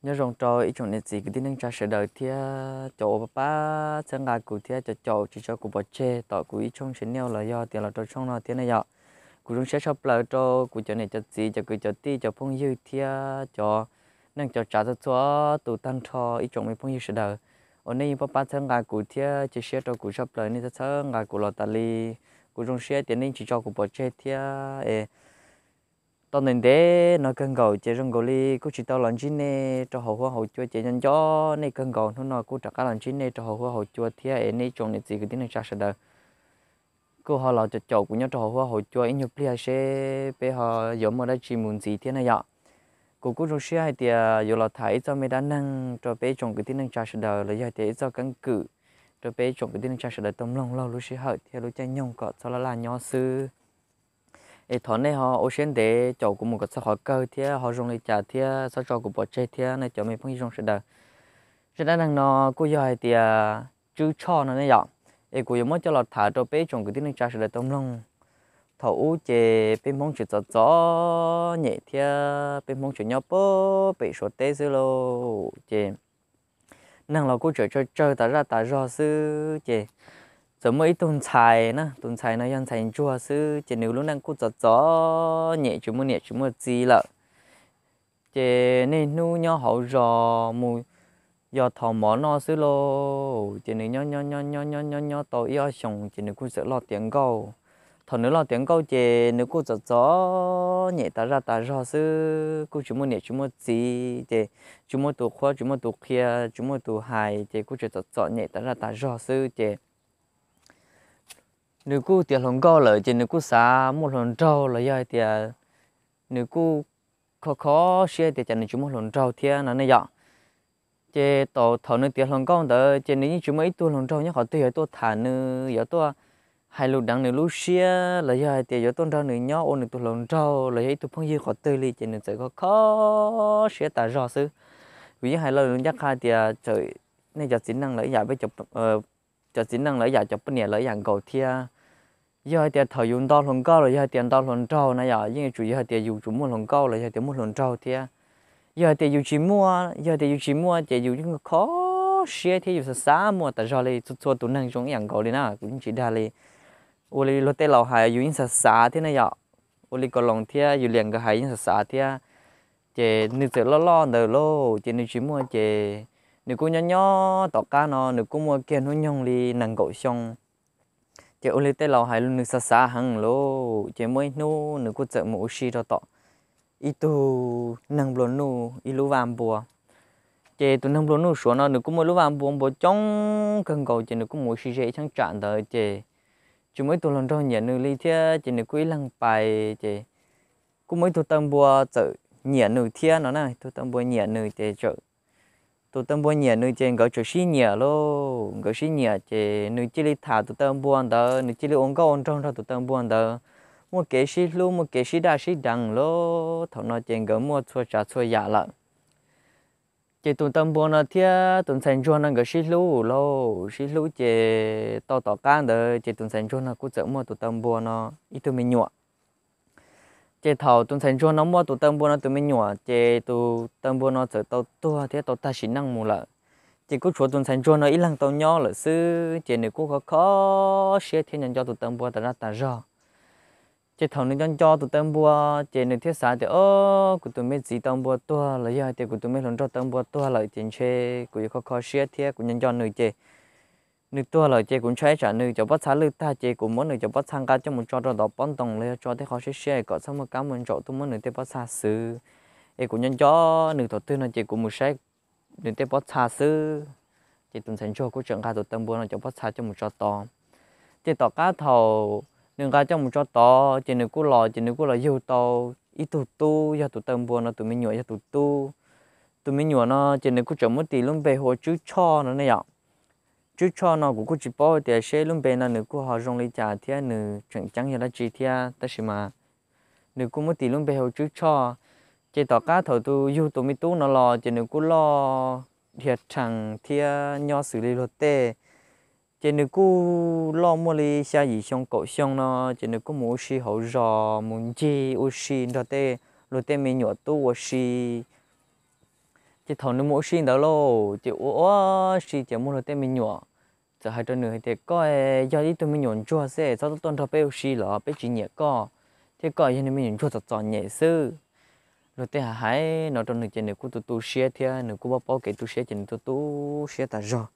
Nyob zoo rau ib tsoom niam txiv kwv tij neej tsa sawv daws thiab cov uas pab pab txhawb nqa kuv thiab cov caum tsis tso kuv pov tseg tom kuv ib tshooj channel los yog tias los rau tshooj no thiab ne yom. Kuv zoo siab tshaj plaws rau kuv cov niam cov txiv, cov kwv cov tij, cov phooj ywg thiab cov neej cov tsav txhua txhua tus tag nrho ib tsoom me phooj ywg sawv daws uas nej yeej pab pab txhawb nqa kuv thiab cia siab rau kuv tshaj plaws nej txhawb nqa kuv los tas li. Kuv zoo siab tias nej tsis tso kuv pov tseg thiab es tau ntev ntev no kawg nkaus ces zoo nkaus li kuj tsis tau los ntsib nej rau hauv huab hauv cua ces nco nco nej kawg nkaus, hnub no kuj rov qab los ntsib nej rau hauv huab hauv cua thiab es nej ib tsoom niam txiv kwv tij neej tsa sawv daws kuj ho los caum kuv nyob rau hauv huab hauv cua ib nyuag pliag seb peb ho yuav muaj dab tsi mus ntxiv thiab na yom. Kuv kuj zoo siab hais tias yuav los tham ib txoj me dab neeg rau peb ib tsoom kwv tij neej tsa sawv daws los yog tias ib txoj keeb kwm rau peb ib tsoom kwv tij neej tsa sawv daws tau mloog laug lub sij hawm thiab lub caij nyoog kom txhob laj laj nyob xwb. Es thov nej ho ua siab ntev caum kuv mus kom txog qhov kawg thiab ho zoo li cas thiab txhob tso kuv pov tseg thiab nej cov me phooj ywg zoo sawv daws. Zaj dab neeg no kuj yog hais tias Tswb Tshoj no ne yom, es kuv yuav muab coj los tham rau peb ib tsoom kwv tij neej tsa sawv daws tau mloog. Thaum ub ces peb Hmoob tseem txom txom nyem thiab peb Hmoob tseem nyob pem Suav teb xwb lauj, ces neeg los kuj tseem tsawg tsawg tas zaj tas zog xwb, ces txawm muaj ib tug ntxhais na, tus ntxhais no yog ntxhais ntsuag xwb ces nws lub neej kuj txom txom nyem tsis muaj niam tsis muaj txiv lawm. Ces niaj hnub nyob hauv zos mus yos thov mov noj xwb lauj, ces nws nyob nyob nyob nyob nyob nyob nyob tau ib ob xyoos ces nws kuj txawm loj tiav nkauj. Thaum nws loj tiav nkauj ces nws kuj txom txom nyem tas zaj tas zog xwb, kuj tsis muaj niam tsis muaj txiv ces tsis muaj tus qhuab tsis muaj tus qhia tsis muaj tus hais ces kuj tseem txom txom nyem tas zaj tas zog xwb ces nws kuj tiav hluas nkauj lawm ces nws kuj xav muaj hluas nraug los yog hais tias nws kuj kho kho siab tias cas nws tsis muaj hluas nraug thiab no ne yom. Ces thaum nws tiav hluas nkauj ntawd ces nws yeej tsis muaj ib tug hluas nraug nyob qhov twg yuav tuaj tham nws, yuav tuaj hais lus deev nws lub siab los yog hais tias yuav tuaj nrog nws nyob ua nws tus hluas nraug los yog ib tug phooj ywg qhov twg li ces nws txawm kho kho siab tas zog xwb. Kuv yeej hais lo lus ncaj qha tias txawm nej cov txiv neej lawv ib yam peb cov txiv neej lawv ib yam cov poj niam lawv ib yam nkaus thiab. Yog hais tias thaum yus nto hluas nkauj los yog hais tias nto hluas nraug na yom, yeej yuav tsum yog hais tias yus tsum muaj hluas nkauj los yog hais tias muaj hluas nraug thiab. Yog hais tias yus tsis muaj, yog hais tias yus tsis muaj ces yus yeej kho siab thiab yus xav xav muaj tas zog li. Txhua txhua tus neeg zoo ib yam nkaus li na, kuv yeej tsis dag li. Ua li luag tej laus hais yus yeej xav xav thiab na yom, ua li Kaus Loos thiab Yus Lias nkawd hais yeej xav xav thiab. Ces nws txawm loj loj ntawd lauj ces nws tsis muaj ces nws kuj nyob nyob tom qab no nws kuj muaj kiag hnub nyoog li nees nkaum xyoo. Ces ua li tej laus hais nws xav xav heev lauj, ces muaj ib hnub nws kuj txawm mus ua si rau tom ib tug neeg nplua nuj ib lub vaj npua. Ces tus neeg nplua nuj Suav no nws kuj muaj ib lub vaj npua npua coob kawg nkaus ces nws kuj mus ua si ze ib cheeb tsam ntawd ces tsis muaj ib tug hluas nraug nyiam nws li thiab ces nws kuj ib leeg pais ces kuj muaj ib tug taw npua txawm nyiam nws thiab no na, ib tug taw npua nyiam nws ces tus taw npua nyiam nws ces nkawd txawm sib nyiam lauj, nkawd sib nyiam ces nws cia li tham tus taw npua ntawd, nws cia li ua nkauj ua nraug nrog tus taw npua ntawd, muaj kev sib hlub muaj kev sib daj sib deev lauj. Thaum no ces nkawd muaj txhua tsav txhua yam lawm. Ces tus taw npua no thiab tus ntxhais ntsuag no nkawd sib hlub lauj, sib hlub ces tau tom qab ntawd ces tus ntxhais ntsuag no kuj txawm muaj tus taw npua no ib tug me nyuam. Ces thaum tus ntxhais ntsuag no muaj tus taw npua no tus me nyuam ces tus taw npua no txawm tau tuag thiab tau tag sim neej mus lawm. Ces kuj tshuav tus ntxhais ntsuag no ib leeg tau nyob lawm xwb ces nws kuj kho kho siab thiab nco nco tus taw npua tas zaj tas zog. Ces thaum nws nco nco tus taw npua ces nws thiaj xav tias, o, kuv tus me txiv taw npua tuag los yog hais tias kuv tus me hluas nraug taw npua tuag lawm ces ntshe kuv yuav kho kho siab thiab kuv nco nco nws ces nws tuag lawm ces kuv ntshai tsam nws cov pob txha lwj tag ces kuv muab nws cov pob txha nqa coj mus tso rau tom pob ntoo los yog tso tej qhov siab siab kom txhob muaj kab muaj ntsaum tuaj muab nws tej pob txha xwb. Es kuv nco nco nws thaum twg no ces kuv mus saib nws tej pob txha xwb. Ces tus ntxhais ntsuag kuj tseem nqa tus taw npua no cov pob txha coj mus tso tod. Ces tom qab thaum nws nqa coj mus tso tod ces nws kuj los ces nws kuj los yug tau ib tug tub yog tus taw npua no tus me nyuam yog tus tub. Tus me nyuam no ces nws kuj tseem muab tis lub npe hu ua Tswb Tshoj no ne yom. Tswb Tshoj no kuv kuj tsis paub tias seb lub npe no nws kuj ho zoo li cas thiab nws tseem ceeb yog dab tsi thiab tab sis mas nws kuj muab tis lub npe hu Tswb Tshoj. Ces tom qab thaum tus yug tus me tub no los ces nws kuj loj dhia rhees thiab nyob xws li luag tej. Ces nws kuj loj muaj li xya yim xyoo kaum xyoo no ces nws kuj mus ua si hauv zos mus ncig ua si nrog tej luag tej me nyuam tub ua si. Ces thaum nws mus ua si ntawd lauj, ces ua ua si ces muaj luag tej me nyuam txawm hais rau nws hais tias, koj yog ib tug me nyuam ntsuag xwb, txhob tuaj nrog peb ua si los peb tsis nyiam koj, thiab koj yog niag me nyuam ntsuag txom txom nyem xwb. Luag tej hais hais no rau nws ces nws kuj tu tu siab thiab nws kuj paub paub kev tu siab ces nws tu tu siab tas zog.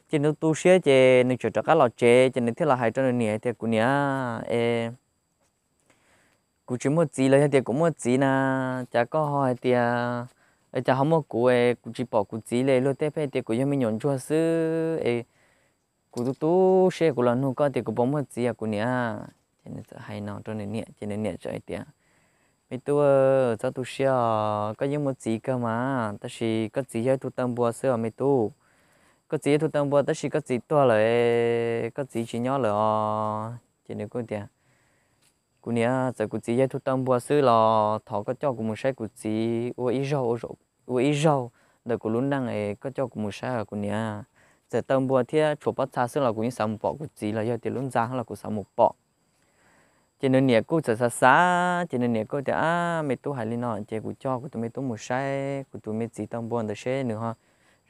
Ces nws tu tu siab ces nws tseem rov qab los tsev ces nws thiaj los hais rau nws niam hais tias, kuv niam es kuv tsis muaj txiv los yog tias kuv muaj txiv na, cas koj ho hais tias, cas ho muaj kuv es kuv tsis pom kuv txiv li, luag tej pheej tias kuv yog me nyuam ntsuag xwb es kuv tu tu siab kuv los nug koj tias kuv puas muaj txiv os kuv niam. Ces nws txawm hais no rau nws niam ces nws niam txawm hais tias, me tub, txhob tu siab os, koj yeej muaj txiv kawg mas, tab sis koj txiv yog ib tug tawj npua xwb os me tub. Koj txiv yog ib tug tawj npua tab sis koj txiv tuag lawm, koj txiv tsis nyob lawm os. Ces nws kuj tias, kuv niam, txawm kuv txiv yog ib tug tawj npua xwb los thov koj coj kuv mus saib kuv txiv ua ib zaug, ua ib zaug ntawm kuv lub neej es koj coj kuv mus saib os kuv niam. Txawm tawj npua thiab tshuav pob txha xwb los kuv yeej xav mus pom kuv txiv los yog tias lub ntxa los kuv xav mus pom. Ces nws niam kuj txawm xav xav ces nws niam kuj tias, ab, me tub hais li no ces kuv coj kuv tus me tub mus saib kuv tus me txiv tawj npua ntawd seb nws ho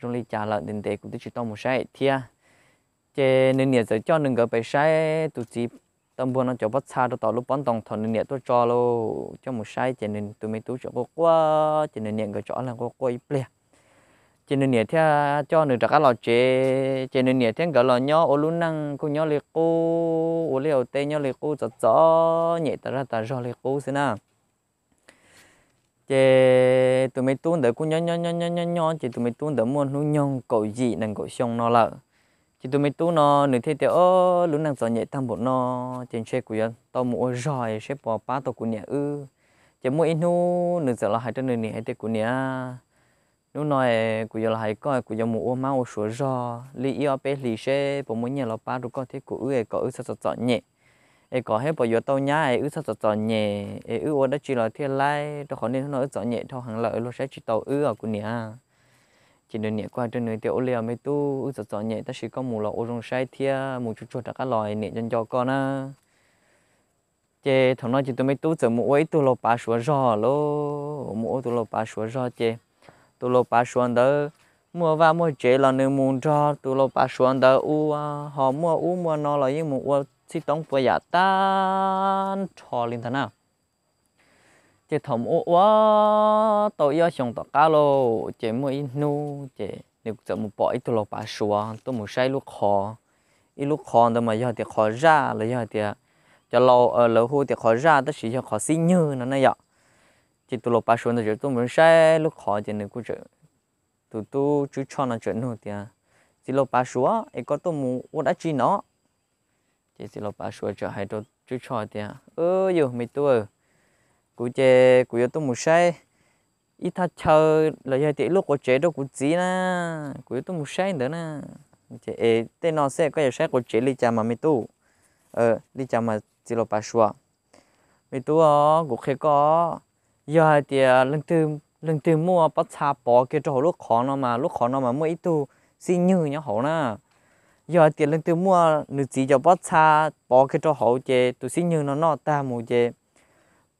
zoo li cas lawm, ntev ntev kuv twb tsis tau mus saib thiab. Ces nws niam txawm coj nws nkawd pem saib tus txiv tawj npua no cov pob txha rau tom lub pob ntoo thaum nws niam tuaj tso lauj, coj mus saib ces nws tus me tub tseem quaj quaj ces nws niam nkawd tseem ob leeg quaj quaj ib pliag. Ces nws niam thiaj coj nws rov qab los tsev ces nws niam thiab nkawd los nyob ua lub neej kuj nyob li qub, ua liaj ua teb nyob li qub, txom txom nyem tas zaj tas zog li qub xwb na. Ces tus me tub ntawd kuj nyob nyob nyob nyob nyob nyob ces tus me tub ntawd muaj hnub nyoog kaum yim nees nkaum xyoo no lawm. Ces tus me tub no nws thiaj tias, o, lub neej txom nyem tag npaum no ces ntshe kuv yuav tau mus ua zog seb puas pab tau kuv niam wb. Ces muaj ib hnub nws txawm los hais rau nws niam hais tias, kuv niam, hnub no kuv yuav los hais koj, kuv yuav mus ua hmab ua suav zog li ib ob peb hlis seb puas muaj nyiaj los pab rau koj thiab kuv wb es kom wb txhob txom txom nyem, es kom seb puas yuav tau nyab es wb txhob txom txom nyem es wb ua dab tsi los thiaj laib, rau qhov niaj hnub no wb txom nyem dhau heev lawm luag saib tsis tau wb os kuv niam. Ces nws niam kuj hais rau nws tias, ua li os me tub, wb txom txom nyem tab sis koj mus los ua zoo saib thiab mus tsuag tsuag rov qab los niam nco nco koj na. Ces thaum no ces tus me tub txawm mus ua ib tug laus pav suav zog lauj, mus ua tus laus pav suav zog ces tus laus pav suav ntawd muaj vaj muaj tsev los nws mus nrog tus laus pav suav ntawd ua, ho muaj ub muaj no los yeej mus ua txhij toob puas yam tag nrho li ntag na. Ces thaum mus ua ua tau ib ob xyoos tom qab lauj, ces muaj ib hnub ces nws txawm mus pom ib tug laus pav suav tuaj mus saib lub qhov, ib lub qhov ntawd mas yog tias qhov zaj los yog tias cov laus lawv hu tias qhov zaj tab sis yog qhov xib nywg no na yom. Ces tus laus pav suav ntawd txawm tuaj mus saib lub qhov ces nws kuj txawm, tus tub Tswb Tshoj no txawm nug tias, txiv laus pav suav, es koj tuaj mus ua dab tsi no? Ces txiv laus pav suav txawm hais rau Tswb Tshoj tias, yus me tub, kuv ces kuv yuav tuaj mus saib ib thaj chaw los yog tias ib lub quav tsev rau kuv txiv na, kuv yuav tuaj mus saib ntawd na. Ces es tej no xwb koj yuav saib quav tsev li cas mas me tub? Li cas mas txiv laus pav suav? Me tub, kuv qhia koj, yog hais tias leej twg muaj pob txha pov kiag rau hauv lub qhov no mas lub qhov no mas muaj ib tug xib nywg nyob hauv na. Yog hais tias leej twg muaj nws txiv cov pob txha pov kiag rau hauv ces tus xib nywg no noj tag mus ces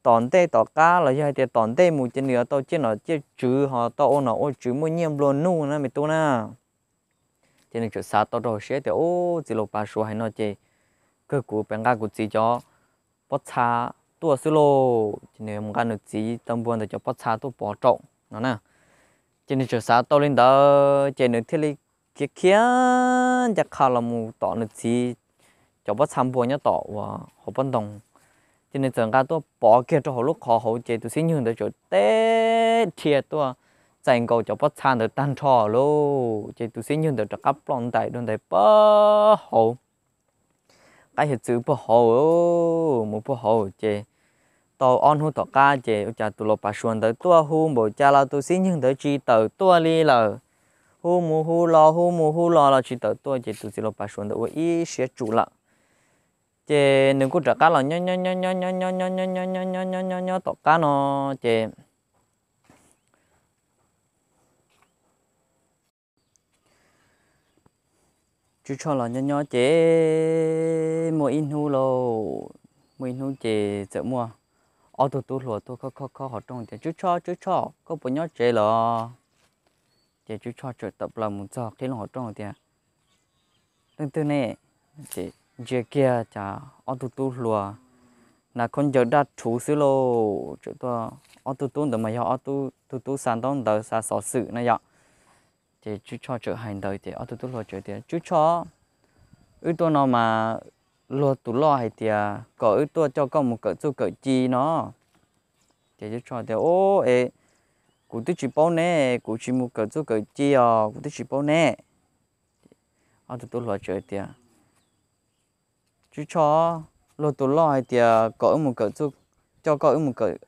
tom ntej tom qab los yog hais tias tom ntej mus ces nws yuav tau ciaj nom ciaj tswv ho tau ua nom ua tswv muaj nyiaj nplua nuj na me tub na. Ces nws txawm xav tau rau hauv siab tias, ub, txiv laus pav suav hais no ces kawg kuv pem nqa kuv txiv cov pob txha tuaj xwb lauj. Ces nws mus nqa nws txiv tau npua ntawd cov pob txha tuaj pov rau no na. Ces nws txawm xav tau li ntawd ces nws thiaj li khiav khiav ncaj qha los mus tom nws txiv cov pob txha npua nyob tom uas hauv pob ntoo. Ces nws txawm nqa tuaj pov kiag rau hauv lub qhov hauv ces tus xib nywg ntawd txawm teb rhia tuaj txais nkaus cov pob txha ntawd tag nrho lauj. Ces tus xib nywg ntawd rov qab ploj ntais dua ntais puag hauv, qab hiav txwv puag hauv, mus puag hauv ces tau ob hnub tom qab ces ua cas tus laus pav suav ntawd tuaj hu npaum cas los tus xib nywg ntawd tsis tawm tuaj li lawm. Hu mus hu los hu mus hu los los tsis tawm tuaj ces tus txiv laus pav suav ntawd ua ib siab tsum lawm. Ces nws kuj rov qab los nyob nyob nyob nyob nyob nyob nyob nyob nyob nyob nyob nyob nyob tom qab no ces Tswb Tshoj los nyob nyob ces muaj ib hnub lauj, muaj ib hnub ces txawm muaj ob tug tub hluas tuaj khob khob khob qhov rooj tias, Tswb Tshoj, Tswb Tshoj, koj puas nyob tsev lawm? Ces Tswb Tshoj txawm tawm plaws mus txog qhib loo hauv rooj tias, Leej twg ne? Ces ntsia kiag cas ob tug tub hluas hnav khaub ncaws daj rhuv xwb lauj. Txawm tuaj, ob tug tub ntawd mas yog ob tug tub xa ntaub ntawv xa xov xwm na yom. Ces Tswb Tshoj txawm hais ntawd ces ob tug tub hluas txawm tias, Tswb Tshoj, wb tuaj no mas luag tus loj hais tias kom wb tuaj coj koj mus kawm txuj kawm ci no. Ces Tswb Tshoj tias, Ub, es kuv twb tsis paub ne, kuv tsis mus kawm txuj kawm ci os, kuv twb tsis paub ne. Ob tug tub hluas txawm tias, Tswb Tshoj, luag tus loj hais tias kom wb mus kawm, coj koj wb mus kawm.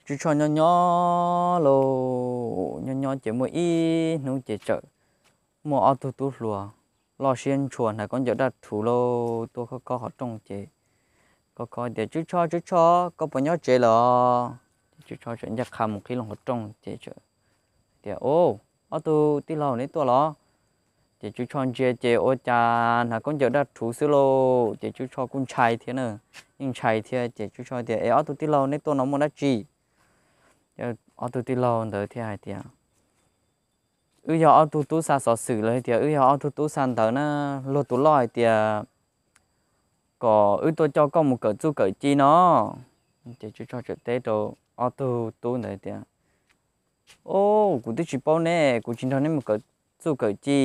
Tswb Tshoj nyob nyob lauj, nyob nyob ces muaj ib hnub ces txawm muaj ob tug tub hluas loj siab ntshua hnav khaub ncaws daj rhuv lauj tuaj khob khob qhov rooj ces khob khob tias, Tswb Tshoj, Tswb Tshoj, koj puas nyob tsev lawm os? Tswb Tshoj txawm ncaj qha mus qhib loo qhov rooj ces tias, Ub, ob tug tij laug, neb tuaj los? Ces Tswb Tshoj ntsia ces ua cas hnav khaub ncaws daj rhuv xwb lauj. Ces Tswb Tshoj kuj ntshai thiab na, yeej ntshai thiab ces Tswb Tshoj tias, Es ob tug tij laug, neb tuaj no muaj dab tsi? Ob tug tij laug ntawd thiaj hais tias, Wb yog ob tug tub xa xov xwm los tias wb yog ob tug tub xa ntawv na, luag tus loj hais tias kom wb tuaj coj koj mus kawm txuj kawm ci no. Ces Tswb Tshoj txawm teb rau ob tug tub ntawd tias, Ub, kuv twb tsis paub ne, kuv tsis nrog neb mus kawm txuj kawm ci.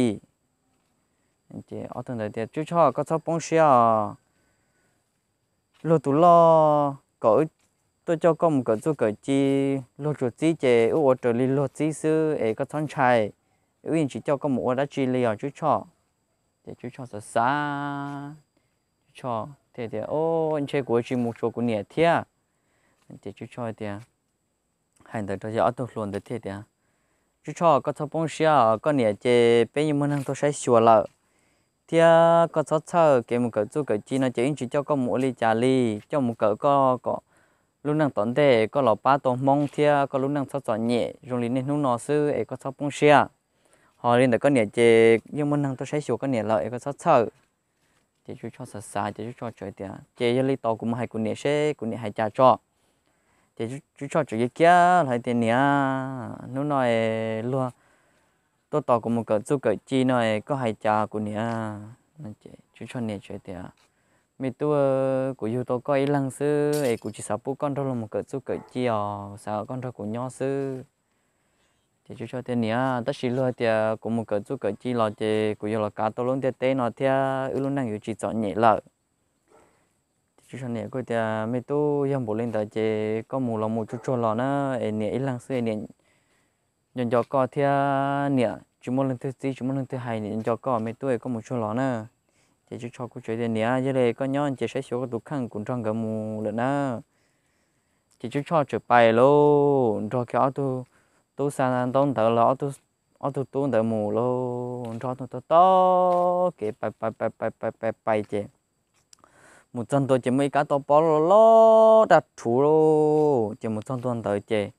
Ces ob tug ntawd tias, Tswb Tshoj, koj txhob poob siab os. Luag tus loj kom wb tuaj coj koj mus kawm txuj kawm ci, luag tsuas txib ces wb ua raws li luag txib xwb es koj txhob ntshai. Wb yeej tsis coj koj mus ua dab tsi li os Tswb Tshoj. Ces Tswb Tshoj xav xav, Tswb Tshoj thiaj tias, Ub, ntshe kuv yuav tsis mus tsuas kuv niam thiab. Ces Tswb Tshoj tias, hais ntawd rau yog ob tug hluas ntawd thiaj tias, Tswb Tshoj, koj txhob poob siab os, koj niam ces peb yeej muaj neeg tuaj saib xyuas lawm, thiab koj txhob txhawj, kev mus kawm txuj kawm ci no ces yeej tsis coj koj mus ua li cas li, coj mus kawm koj kom lub neej tom ntej koj los pab tau Hmoob thiab koj lub neej txhob txom nyem zoo li niaj hnub no xwb es koj txhob poob siab. Ho li ntawm koj niam ces yeej muaj neeg tuaj saib xyuas koj niam lawm es koj txhob txhawj. Ces Tswb Tshoj xav xav ces Tswb Tshoj txawm tias, Ces yog li tos kuv mus hais kuv niam seb kuv niam hais cas tso. Ces Tswb Tshoj txawm yog kiag los hais tias, Niam, hnub no es luag tuaj tos kuv mus kawm txuj kawm ci no es koj hais cas kuv niam? Tswb Tshoj niam txawm tias, Me tub, kuv yug tau koj ib leeg xwb es kuv tsis xav pub koj nrog luag mus kawm txuj kawm ci os, xav kom koj nrog kuv nyob xwb. Ces Tswb Tshoj tias, Niam, tab sis luag tias kuv mus kawm txuj kawm ci los ces kuv yuav los kav tau lub ntiaj teb no thiab wb lub neej yuav tsis txom nyem lawm. Ces Tswb Tshoj niam kuj tias, Me tub, yog npaum li ntawd ces koj mus los mus tsuag tsuag los na, es niam ib leeg xwb es niam nco nco koj thiab, niam tsis muaj leej twg txib tsis muaj leej twg hais, niam nco nco koj, me tub, es koj mus tsuag los na. Ces Tswb Tshoj kuj teb tias, Niam, yog li koj nyob ces saib xyuas koj tus kheej, kuv nrog nkawd mus lawm na. Ces Tswb Tshoj txawm pais lauj, nrog kiag ob tug tub xa ntaub ntawv los ob tug tub ntawd mus lauj, nrog ob tug tub taug kev pais pais pais pais pais pais ces mus txog ntua ces muaj ib kab toj pob loj loj daj rhuv lauj. Ces mus txog ntua ntawd ces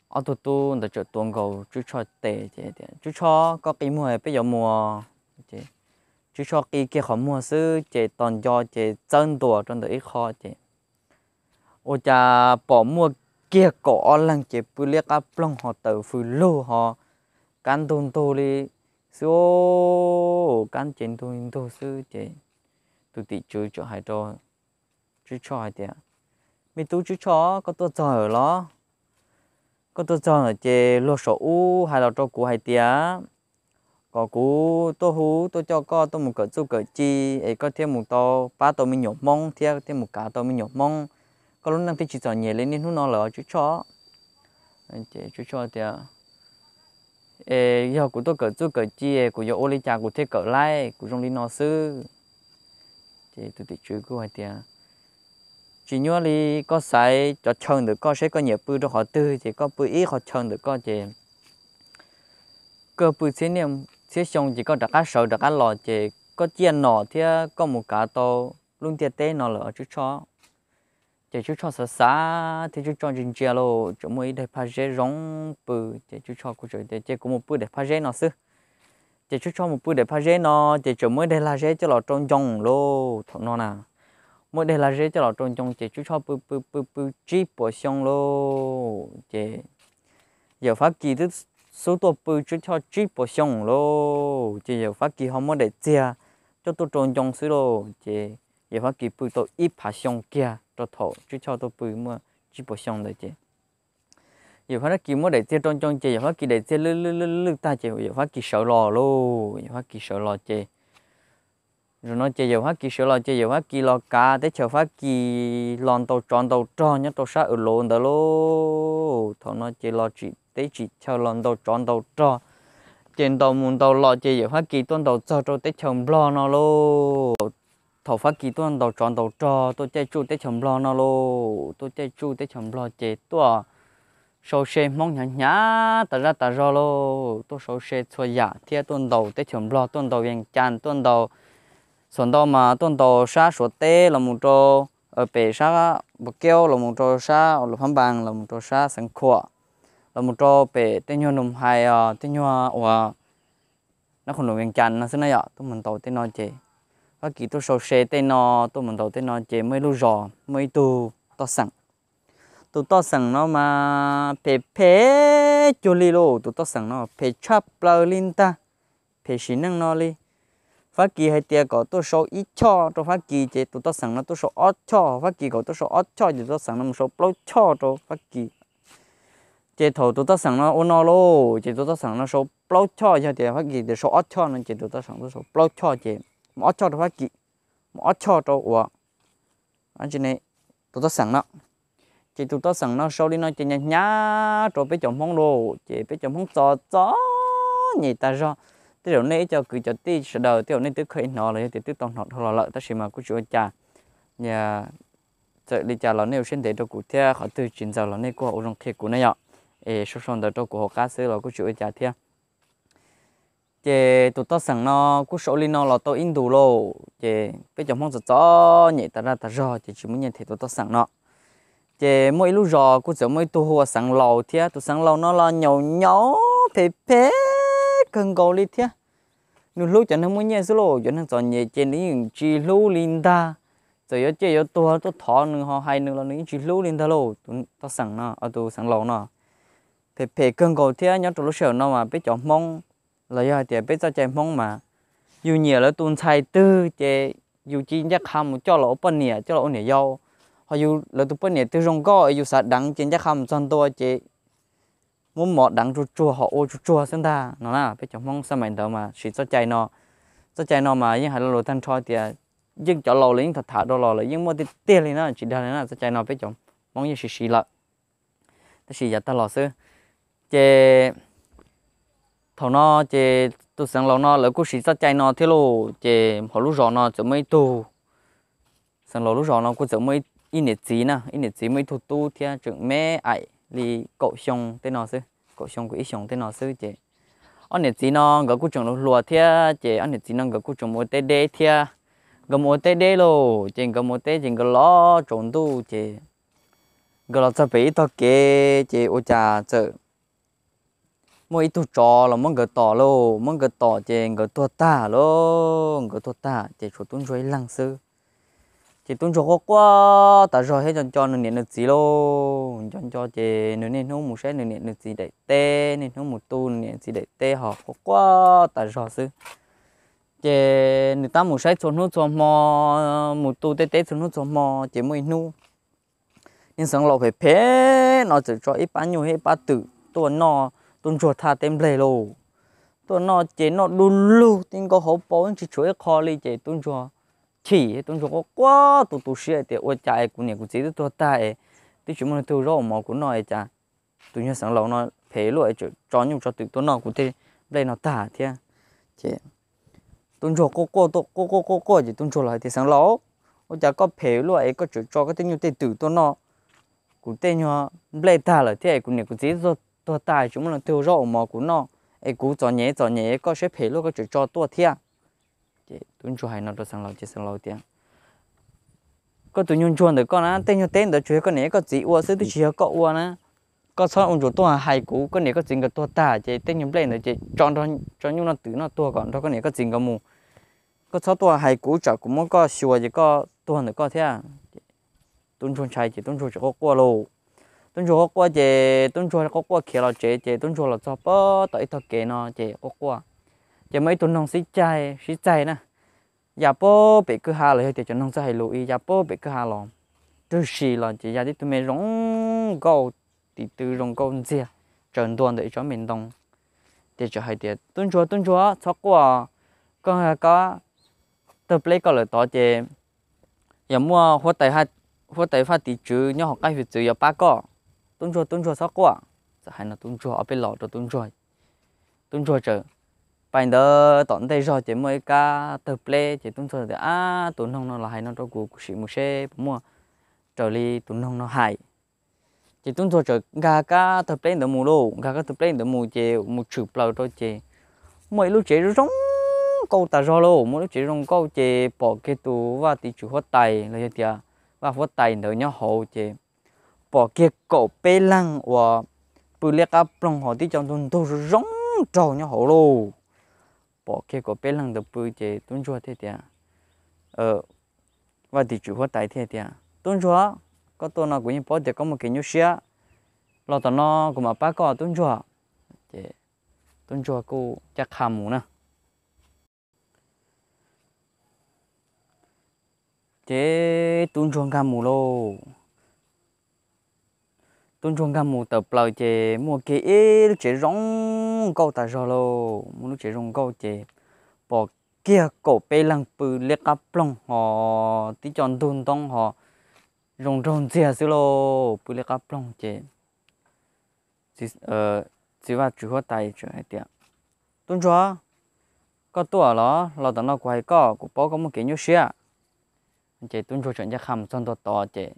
ob tug tub ntawd txawm tuav nkaus Tswb Tshoj tes ces tias, Tswb Tshoj, koj qi muag peb yuav mus. Ces Tswb Tshoj qi kiag qhov muag xwb ces tos nco ces txawb ntua rau ntawm ib qho ces ua cas pom muaj kiag kaum ob leeg ces pw liab qab ploog ho tawm fws lug ho kab ntug ntug li xwb, kab ces ntug ntug xwb ces tus tim tswv txawm hais rau Tswb Tshoj hais tias, Me tub Tswb Tshoj, koj tuaj txog lawm los? Koj tuaj txog lawm ces luag saum ub hais los rau kuv hais tias kom kuv tuaj hu tuaj coj koj tuaj mus kawm txuj kawm ci es koj thiaj mus tau pab tau me nyuam Hmoob thiab thiaj mus kav tau me nyuam Hmoob, koj lub neej thiaj tsis txom nyem li niaj hnub no lawm os Tswb Tshoj. Ces Tswb Tshoj tias, Es yog kuv tuaj kawm txuj kawm ci kuv yuav ua li cas kuv thiaj kawm laib, kuv zoo li no xwb. Ces tus tim tswv kuj hais tias, Tsis nyuaj li, koj xaiv cov chaw ntawm koj seb koj nyiam pw rau qhov twg ces koj pw ib qhov chaw ntawm koj ces koj pw txhiab niaj txhiab xyoo ces koj rov qab sawv rov qab los ces koj ciaj nom thiab koj mus kav tau lub ntiaj teb no lawm os Tswb Tshoj. Ces Tswb Tshoj xav xav thiab Tswb Tshoj ntsia ntsia lauj, txawm muaj ib daim phaj zeb zoo pw. Ces Tswb Tshoj kuj txawm tias, Ces kuv mus pw daim phaj zeb no xwb. Ces Tswb Tshoj mus pw daim phaj zeb no ces txawm muaj ib daim lag zeb coj los rau ncoo lauj. Thaum no na, muab dej lag zeb coj los rau ncoo ces Tswb Tshoj pw pw pw pw tsib puas xyoo lauj. Ces yawm Fab Kis twb xub tuaj pw Tswb Tshoj tsib puas xyoo lauj. Ces yawm Fab Kis ho muab daim txiag coj tuaj rau ncoo xwb lauj. Ces yawm Fab Kis pw tau ib phav xyoo kiag rau thaum Tswb Tshoj tuaj pw muaj tsib puas xyoo ntawd ces yawm Fab Kis muab daim txiag rau ncoo ces yawm Fab Kis daim txiag lwj lwj lwj lwj tag ces yawm Fab Kis sawv los lauj. Yawm Fab Kis sawv los ces zaum no ces yawm Fab Kis sawv los ces yawm Fab Kis los kav teb chaws Fab Kis los ntaus tsov ntaus rog nyob rau sab Europe ntawd lauj. Thaum no ces los tsim teb tsim chaw los ntaus tsov ntaus rog, ces ntaus mus ntaus los ces yawm Fab Kis tuaj ntaus txog rau teb chaws Nplog no lauj. Thaum Fab Kis tuaj ntaus tsov ntaus rog tuaj caij tsuj teb chaws Nplog no lauj, tuaj caij tsuj teb chaws Nplog ces tuaj sau se Hmoob hnyav hnyav tas zaj tas zog lauj, tuaj sau se txhua yam thiab tuaj ntaus teb chaws Nplog, tuaj ntaus Vees Cas, tuaj ntaus, txhua ntau mas tuaj ntaus sab Suav teb los mus rau pem sab Npus Keub, los mus rau sab Luas Phab Npas, los mus rau sab Xeev Khuam, los mus rau pem tej nyuag Nus Hais os, tej nyuag uas nab qhus nus Vees Cas no xwb na yom, tuaj mus ntaus tej no ces Fab Kis tuaj sau se tej no, tuaj mus ntaus tej no ces muaj ib lub zos muaj ib tug toj xeem. Tus toj xeem no mas phem phem cuag li lauj, tus toj xeem no phem tshaj plaws li ntag, phem sim neej no li. Fab Kis hais tias kom tuaj sau ib choj rau Fab Kis ces tus toj xeem no tuaj sau ob choj, Fab Kis kom tuaj sau ob choj ces tus toj xeem no mus sau plaub choj rau Fab Kis. Ces thaum tus toj xeem no ua no lauj, ces tus toj xeem no sau plaub choj, yog tias Fab Kis tias sau ob choj no ces tus toj xeem tuaj sau plaub choj ces mus ob choj rau Fab Kis, mus ob choj rau uas tus toj xeem no. Ces tus toj xeem no sau li no ces hnyav hnyav rau peb cov Hmoob lauj, ces peb cov Hmoob txom txom nyem tas zog. Tej zaum nej ib co kwv cov tij sawv daws tej zaum nej twb kheev hnov los yog tias twb tau hnov dhau los lawm tab sis mas kuj tsis ua cas. Txawm li cas los nej ua siab ntev rau kuv thiab, qhov twg tsis ntxaws los nej kuj ua zoo qhia kuv na yom. Es sau sau ntawv rau kuv hauv qab xwb los kuj tsis ua cas thiab. Ces tus toj xeem no kuj sau li no los tau ib ntus lauj, ces peb cov Hmoob txom txom nyem tas zaj tas zog ces tsis muaj nyiaj them tus toj xeem no. Ces muaj ib lub zos kuj txawm muaj ib tug hu ua Xeev Laus thiab, tus Xeev Laus no los nyaum nyaum phem phem kawg nkaus li thiab. Nws hlub cov neeg muaj nyiaj xwb lauj, cov neeg txom nyem ces nws yeej tsis hlub li ntag. Txawm yuav ciaj yuav tuag tuaj thov nws ho hais nws los nws yeej tsis hlub li ntag lauj. Tus toj xeem no, tus Xeev Laus no phem phem kawg nkaus thiab. Nyob rau lub sij hawm no mas peb cov Hmoob los yog hais tias peb txoj cai Hmoob mas yus nyiam lawv tus ntxhais twg ces yus cia ncaj qha mus coj los ua poj niam, coj los ua niam yau. Ho yus lawv tus poj niam twg zoo nkauj es yus xav deev ces ncaj qha mus txog ntua ces muab mov deev tsuag tsuag ho ua tsuag tsuag xwb ntag no na. Peb cov Hmoob xab maim ntawd mas siv txoj cai no. Txoj cai no mas yeej hais lo lus tag nrho tias yeej cov laus lawv yeej tham tham rau los lawv yeej muaj tiag tiag li na, tsis dag li na. Txoj cai no peb cov Hmoob yeej siv siv lawm, tab sis yav tag los xwb. Ces thaum no ces tus Xeev Laus no lawv kuj siv txoj cai no thiab lauj. Ces hauv lub zos no txawm muaj ib tug, Xeev Laus lub zos no kuj txawm muaj ib niam txiv na, ib niam txiv muaj ib tug tub thiab tseem me aim li kaum xyoo tej no xwb, kaum xyoo kaum ib xyoos tej no xwb. Ces ob niam txiv no nkawd kuj tseem hluas hluas thiab, ces ob niam txiv no nkawd kuj tseem mus ua teb deb thiab. Nkawd mus ua teb deb lauj, ces nkawd mus ua teb ces nkawd los tsaus ntuj ces nkawd los txog pem ib tog kev ces ua cas txawm muaj ib tug tsov los muab nkawd tom lauj, muab nkawd tom ces nkawd tuag tag lauj, nkawd tuag tag ces tshuav tub ntsuag ib leeg xwb. Ces tub ntsuag quaj quaj tas zog thiab nco nco nws niam nws txiv lauj, nco nco ces nws niaj hnub mus saib nws niam nws txiv daim teb, niaj hnub mus tu nws niam nws txiv daim teb ho quaj quaj tas zog xwb. Ces nws tab mus saib txhua hnub txhua hmo, mus tu tej teb txhua hnub txhua hmo, ces muaj ib hnub niag Xeev Laus phem phem no txawm tso ib pab nyuj thiab ib pab twm tuaj noj tub ntsuag thaj teb nplej lauj. Tuaj noj ces noj du lug ti nkaus hauv paus yeej tsis tshuav ib qho li, ces tub ntsuag chim, tub ntsuag quaj quaj tu tu siab tias ua cas es kuv niam kuv txiv twb tuag tag es twb tsis muaj leej twg ua zaub ua mov kuv noj es cas tus nyuag Xeev Laus no phem luaj es tseem tso nyuj tso twm tuaj noj kuv tej nplej no tag thiab. Ces tub ntsuag quaj quaj quaj quaj quaj ces tub ntsuag los hais tias, Xeev Laus, ua cas koj phem luaj es koj tseem tso koj tej nyuj tej twm tuaj noj kuv tej nyuag nplej tag lawm thiab es kuv niam kuv txiv tuag tag tsis muaj leej twg ua zaub ua mov kuv noj, es kuv txom nyem txom nyem koj siab phem luaj koj tseem tso tuaj thiab? Ces tub ntsuag hais no rau Xeev Laus ces Xeev Laus tias, Koj tus nyuag ntsuag ntawm koj na, tej nyuag teb ntawd tsuas yog koj niam koj txiv ua xwb twb tsis yog koj ua na. Koj txhob ua ntsuas tuaj hais kuv, koj niam koj txiv nkawd tuag tag ces tej nyuag nplej ntawd ces tso nrog, tso nyuj noj twm noj tuag kom nrog koj niam koj txiv nkawd mus. Koj txhob tuaj hais kuv tsam kuv muab koj xyuas ces koj tuag ntawm koj thiab. Tub ntsuag ntshai ces tub ntsuag tsis quaj quaj lauj. Tub ntsuag quaj quaj ces tub ntsuag quaj quaj khiav los tsev ces tub ntsuag los txog pem tom ib tog kev no ces quaj quaj. Ces muaj ib tug noog sib caij sib txaig na, ya pem kwj ha los yog tias cov noog txawj hais lus ib ya pem kwj ha los, twb si los ces ya tib tug me zoo nkauj, tim tw zoo nkauj ntxiag, tsaws ntua ntawm ib tsob me ntoo. Ces txawm hais tias, tub ntsuag, tub ntsuag, txhob quaj, koj kab tawg pleb koj lawm tod ces yog muaj huab tais faj tim tswv nyob hauv qab hwj txwv yuav pab koj. Tub ntsuag, tub ntsuag, txhob quaj. Txawm hais no tub ntsuag ob peb los rau tub ntsuag. Tub ntsuag txawm pais ntawd tom ntej zog ces muaj ib kab tawg pleb ces tub ntsuag tias, ab, tus noog no los hais no rau kuv, kuv sim mus seb puas muaj raws li tus noog no hais. Ces tub ntsuag txawm nkag kab tawg pleb ntawd mus lauj. Nkag kab tawg pleb ntawd mus ces mus tshwm plaws rau ces muaj ib lub tsev zoo nkauj tas zog lauj. Muaj lub tsev zoo nkauj ces pom kiag tus vaj tim tswv huab tais los yog tias vaj huab tais ntawd nyob hauv ces pom kiag kaum peb leeg uas pw liab qab ploog hos tib co ntug ntug zoo zoo nraug nyob hauv lauj. Pom kiag kaum peb leeg ntawd pw ces tub ntsuag thiaj tias, vaj tim tswv huab tais thiaj tias, tub ntsuag, koj tuaj no kuv yeej paub tias koj muaj kev nyuaj siab, los tom no kuv mam pab koj tub ntsuag. Ces tub ntsuag kuj ncaj qha mus na. Ces tub ntsuag nkag mus lauj. Tub ntsuag nkag mus tawm plaws ces muaj kiag ib lub tsev zoo nkauj tas zog lauj. Muaj lub tsev zoo nkauj ces pom kiag kaum peb leeg pw liab qab ploog hos tib co ntug ntoo hos zoo nraug ntxiag xwb lauj. Pw liab qab ploog ces txiv vaj tswv huab tais txawm hais tias, tub ntsuag, koj tuaj los? Los tom no kuv hais koj, kuv paub koj muaj kev nyuaj siab. Ces tub ntsuag txawm ncaj qha mus txog ntua tod ces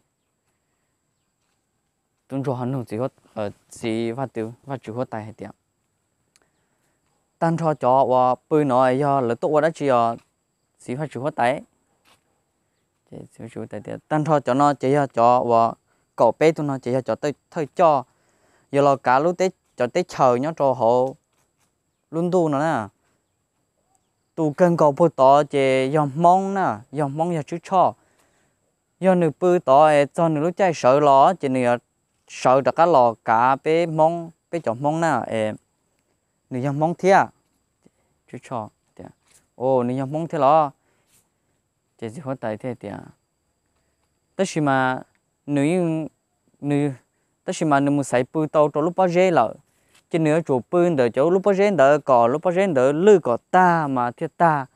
tub ntsuag ho nug txiv vaj tswv huab tais hais tias, tag nrho cov uas pw no yog lawv tuaj ua dab tsi os txiv vaj tswv huab tais? Txiv vaj tswv huab tais tias, tag nrho cov no ces yog cov uas kaum peb tug no ces yog cov thawj coj yuav los kav lub, cov teb chaws nyob rau hauv lub ntuj no na. Tus kawg nkaus puag tod ces yog Hmoob na, yog Hmoob yog Tswb Tshoj. Yog nws pw tod es txog nws lub caij sawv los ces nws yuav sawv rov qab los kav peb Hmoob, peb cov Hmoob na es nws yog Hmoob thiab. Tswb Tshoj tias, o, nws yog Hmoob thiab los? Ces txiv huab tais thiaj tias, tab sis mas nws yeej, nws, tab sis mas nws mus xaiv pw tau rau lub pob zeb lawm, ces nws yuav tsum pw ntawm cov lub pob zeb ntawd kom lub pob zeb ntawd lwj kom tag mas thiaj tag,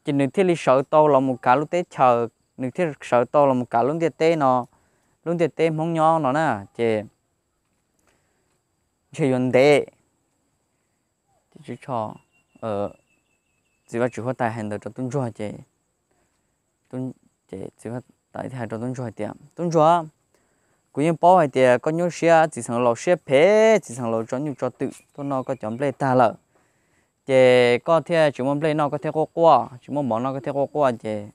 ces nws thiaj li sawv tau los mus kav lub teb chaws, nws thiaj sawv tau los mus kav lub ntiaj teb no, lub ntiaj teb Hmoob nyob no na, ces ntshe yuav ntev. Ces Tswb Tshoj, txiv vaj tswv huab tais hais ntawd rau tub ntsuag ces, ces txiv huab tais thiaj hais rau tub ntsuag hais tias, tub ntsuag, kuv yeej paub hais tias koj nyuaj siab, txiv xeev laus siab phem, txiv xeev laus tso nyuj tso twm tuaj noj koj cov nplej tag lawm, ces koj thiaj tsis muaj nplej noj koj thiaj quaj quaj, tsis muaj mov noj koj thiaj quaj quaj, ces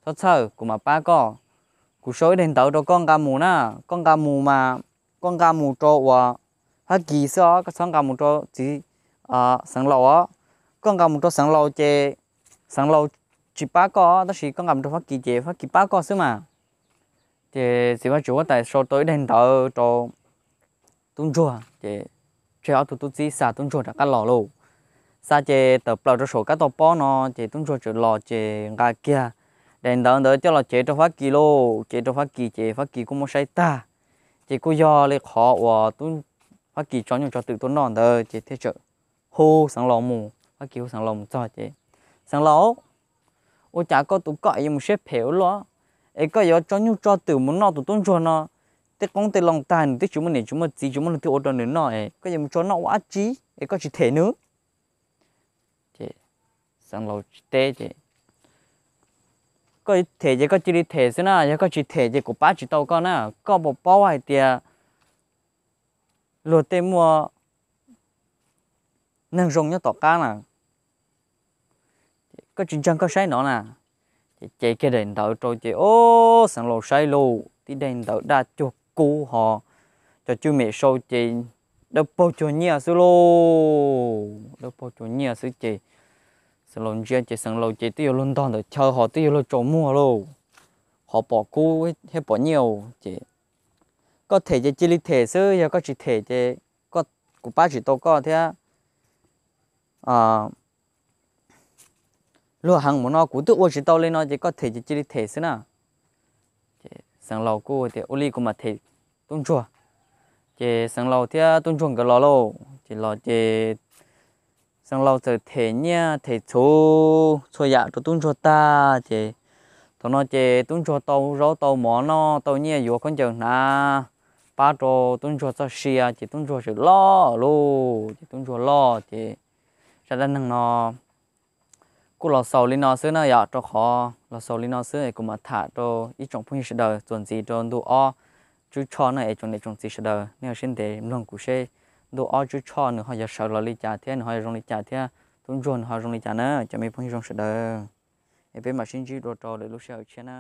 txhob txhawj, kuv mam pab koj. Kuv sau ib daim ntawv rau koj nqa mus na, koj nqa mus mas koj nqa mus rau uas Fab Kis xwb os, koj txhob nqa mus rau txiv xeev laus os. Koj nqa mus rau xeev laus ces xeev laus tsis pab koj, tab sis koj nqa mus rau Fab Kis ces Fab Kis pab koj xwb mas. Ces txiv vaj tswv huab tais sau tau ib daim ntawv rau tub ntsuag ces tseg ob tug tub txib xa tub ntsuag rov qab los lauj. Xa ces tawm plaws rau saum kab toj pob no ces tub ntsuag txawm los ces nqa kiag daim ntawv ntawd coj los cev rau Fab Kis lauj. Cev rau Fab Kis ces Fab Kis kuj muab saib tag, ces kuj yog li qhov uas Fab Kis tso nyuj tso twm tuaj noj ntawd ces thiaj txawm hu xeev laus mus, Fab Kis hu xeev laus mus txog ces, xeev laus, ua cas koj tus koj es yuav mus siab phem ua luaj, es koj yuav tso nyuj tso twm mus noj tus tub ntsuag no tej qoob tej loo tag, nws twb tsis muaj niam tsis muaj txiv tsis muaj leej twg ua rau nws noj es koj yuav mus tso noj ua dab tsi es koj tsis them nws? Ces xeev laus tsis teb ces, koj them ces koj cia li them xwb na, yog koj tsis them ces kuv pab tsis tau koj na. Koj puas paub hais tias luag tej muaj neeg zoo nyob tom qab na, koj tsis ntseeg koj saib no na. Ces cev kiag daim ntawv rau ces, o, xeev laus saib lauj, tib daim ntawv daj cuag kub ho cov cwj mem sau ces dawb paug cuag nyiaj xwb lauj, dawb paug cuag nyiaj xwb ces xeev laus ntsia ces xeev laus ces twb yuav luag ntog ntawm chaw ho twb yuav luag tsaus muag lauj. qhov pom kub thiab pom nyiaj ces koj them ces cia li them xwb, yog koj tsis them ces kuv pab tsis tau koj thiab. Luag heev mus no kuv twb ua tsis tau li no ces koj them ces cia li them xwb na. Xeev Laus kuj tias ua li kuv mam them tub ntsuag. Ces Xeev Laus thiab tub ntsuag nkawd los lauj, ces los ces Xeev Laus txawm them nyiaj them txhuv txhua yam rau tub ntsuag tag ces thaum no ces tub ntsuag tau zaub tau mov noj, tau nyiaj yuav khaub ncaws hnav, pab rau tub ntsuag txoj sia ces tub ntsuag txawm loj lauj. Ces tub ntsuag loj ces zaj dab neeg no kuj los xaus li no xwb na yom, rau qhov los xaus li no xwb es kuv mam tham rau ib tsoom phooj ywg sawv daws txuas ntxiv rau ntu ob Tswb Tshoj na es tsoom niam tsoom txiv sawv daws nej ua siab ntev mloog kuv seb ntu ob Tswb Tshoj nws ho yuav sawv los li cas thiab nws ho yuav zoo li cas thiab tub ntsuag nws ho zoo li cas na cov me phooj ywg zoo sawv daws. Es peb mam sib ntsib dua rau lwm lub sij hawm tshiab na.